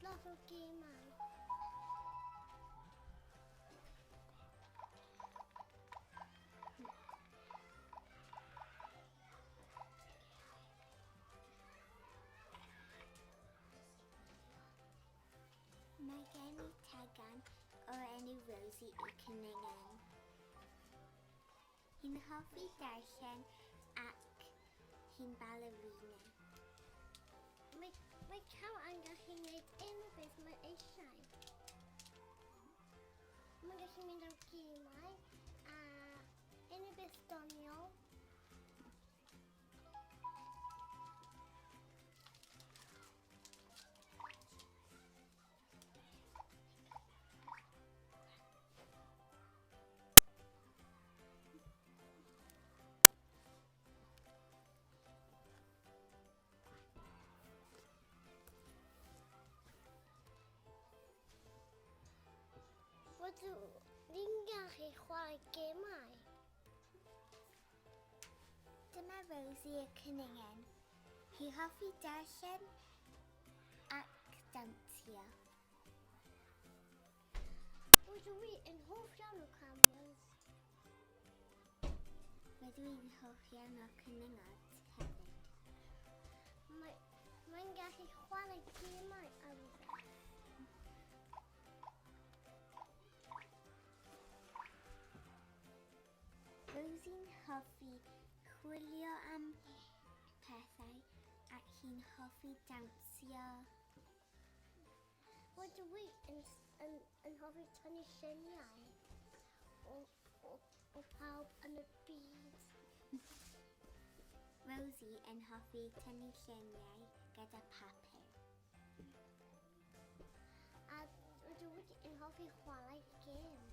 lot o gemau. Mae gen i tegan o'r enw Rosie y Cwningen. Hi'n hoffi darllen ac hi'n ballerina. Mae, mae caw yn gallu gwneud unrhyw beth mae eisiau. Mae'n gallu mynd am gemau a unrhyw beth doniol. Rydw i'n gallu chwarae gemau. Dyma Rosie y cwningen. Hi hoffi darllen ac dawnsio. Rydw i yn hoff iawn o cameras. Rydw i'n hoff iawn o cwningod hefyd. Mae, mae'n gallu chwarae gemau a rhywbeth. Rosie'n hoffi chwilio am pethau ac hi'n hoffi dawnsio. Rydw i yn, yn, yn hoffi tynnu lluniau o, o, o pawb yn y byd. Rosie yn hoffi tynnu lluniau gyda papur. A rydw i yn hoffi chwarae gêm.